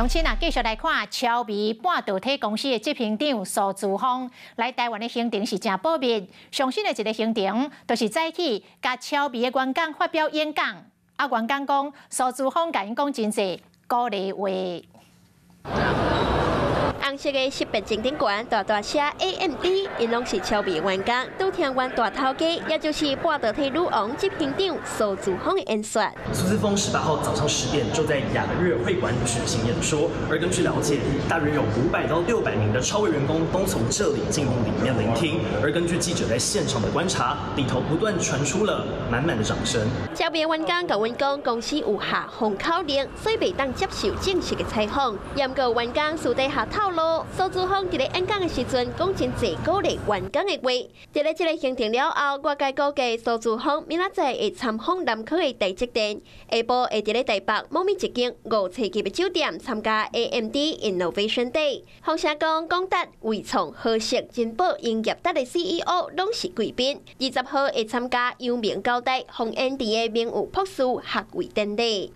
鄉親啊，繼續來看超微半導體公司的執行長蘇姿豐來台灣的行程是誠保密。上新的一個行程，就是早起共超微的員工發表演講。啊，員工講蘇姿豐共𪜶講真濟鼓勵話。紅色的識別證頂懸，大大寫 AMD，𪜶攏是超微員工，拄聽阮大頭家，也就是半導體女王執行長蘇姿豐的演說。蘇姿豐18號早上10點就在雅樂會館舉行演說，而根據了解，大約有500到600名的超微員工都從這裡進入裡面聆聽。而根據記者在現場的觀察，裡頭不斷傳出了滿滿的掌聲。超微員工共阮講，公司有下封口令，所以袂當接受正式的採訪。毋過員工私底下透露，蘇姿豐佇咧演講的時陣講真濟鼓勵員工的話。佇咧這個行程了後，外界估計蘇姿豐明仔載會參訪南科的台積電，下晡會佇咧台北某一間五星級的酒店參加 AMD Innovation Day。風聲講，廣達、緯創、和碩、仁寶、英業達的 CEO 攏是貴賓。20號會參加陽明交大洪延哲的名譽博士學位典禮。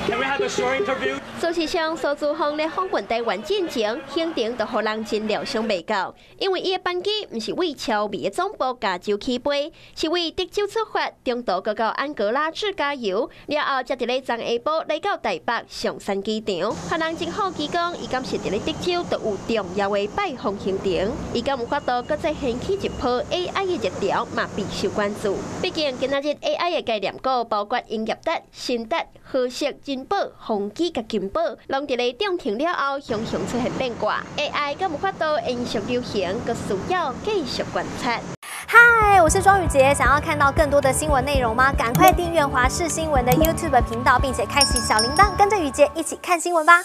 Can we have a short interview？事實上，蘇姿豐咧訪問台灣進前，行程就予人真料想袂到，因為伊的班機毋是為超微的總部加州起飛，是為德州出發，中途閣到安哥拉治加油，了後才佇咧昨下晡來到台北松山機場。予人真好奇講，伊敢是佇咧德州就有重要的拜訪行程，伊敢有法度閣再掀起一波 AI 的熱潮，嘛備受關注。畢竟今仔日 AI 的概念股，包括英業達、新達、和碩、仁寶、宏碁佮金寶，攏佇咧漲停了後，雄雄出現變卦。AI 敢有法度延續流行，閣需要繼續觀察。嗨，我是莊宇傑，想要看到更多的新聞內容嗎？趕快訂閱華視新聞的 YouTube 頻道，並且開啟小鈴鐺，跟着宇傑一起看新聞吧。